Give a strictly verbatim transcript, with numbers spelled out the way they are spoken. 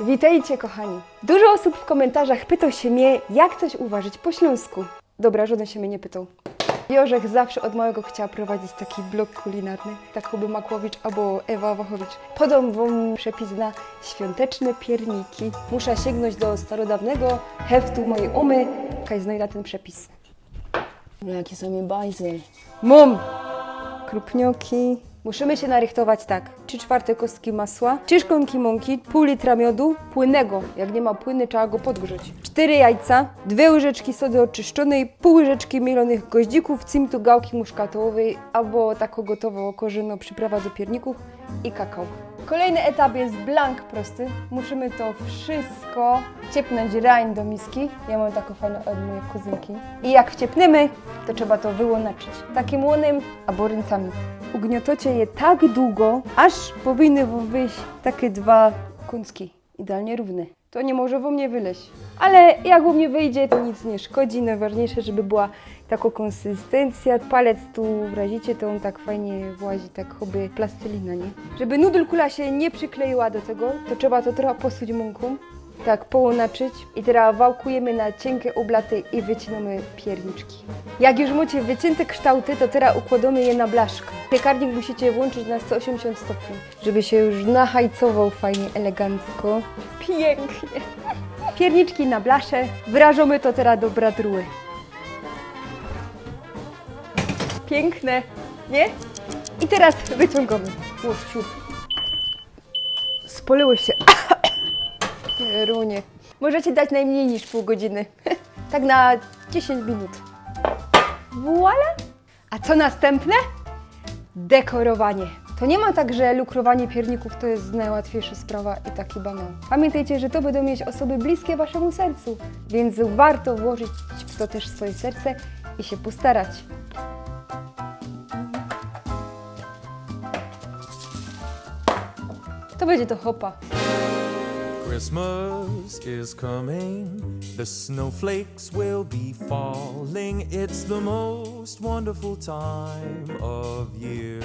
Witejcie, kochani! Dużo ôsōb w kōmentarzach pytoł sie mie, jak coś uwarzać po ślōnsku. Dobra, żŏdyn sie mie niy pytoł. Jŏ żech zawsze ôd małego chciała prowadzić taki blog kulinarny, tak choby Makłowicz abo Ewa Wachowicz. Podōm wōm przepis na świąteczne pierniki. Musza siygnōńć do starodawnego heftu mojij ōmy, kaj znojda tyn przepis. No, jaki sam je bajzel. Mōm! Krupnioki. Musimy sie narychtować tak. Trzi czwarte kostki masła, trzi szklōnki mōnki, pōł litra miodu, płynnego, jak niy ma płyny, trzeba go podgrzać. Sztyry jajca, dwie łyżeczki sody ôczyszczōnyj, pōł łyżeczki mielōnych goździkōw, cymtu, gałki muszkatołowyj abo tako gotowo korzynno przyprawa do piernikōw i kakao. Kolejny etap je blank prosty. Musimy to wszystko ciepnōńć rajn do miski. Jŏ mōm tako fajno ôd mojij kuzynki. I jak wciepnymy, to trzeba to wyłōnaczyć. Takim ônym abo rynkami. Ugniotocie je tak dugo, aż powinny wōm wyjś take dwa kōncki. Idealnie rōwne. To niy może wōm niy wylyźć. Ale jak wōm niy wyjdzie, to nic niy szkodzi. Nojważniyjsze, żeby była tako kōnsystyncyjŏ. Palec tu wrazicie, to ôn tak fajnie włazi, tak choby plastelina, niy? Żeby nudelkula sie niy przykleiła do tego, to trzeba to trocha posuć mōnkōm. Tak, połōnaczyć. I teroz wałkujymy na ciynke ôblaty i wycinōmy pierniczki. Jak już mocie wyciynte kształty, to teroz ukłodōmy je na blaszka. Piekarnik musicie włōnczyć na sto ôziymdziesiōnt stopni. Żeby sie już nachajcowoł fajnie, elegancko. Piyknie. Pierniczki na blasze. Wyrażōmy to teroz do bratruły. Piykne, niy? I teroz wyciōngōmy. Ôż, ciu. Spŏlyły sie. Pierunie. Możecie dać nojmniyj niż pōł godziny. Tak na dziesiyńć minut. Voilà! A co następne? Dekorowanie. To niy ma tak, że lukrowanie piernikōw to je nojłatwiyjszŏ sprawa i taki banał. Pamiyntejcie, że to bydōm mieć ôsoby bliske waszemu sercu, wiync warto włożyć w to tyż swoje serce i sie postarać. To bydzie do chopa. Christmas is coming. The snowflakes will be falling. It's the most wonderful time of year.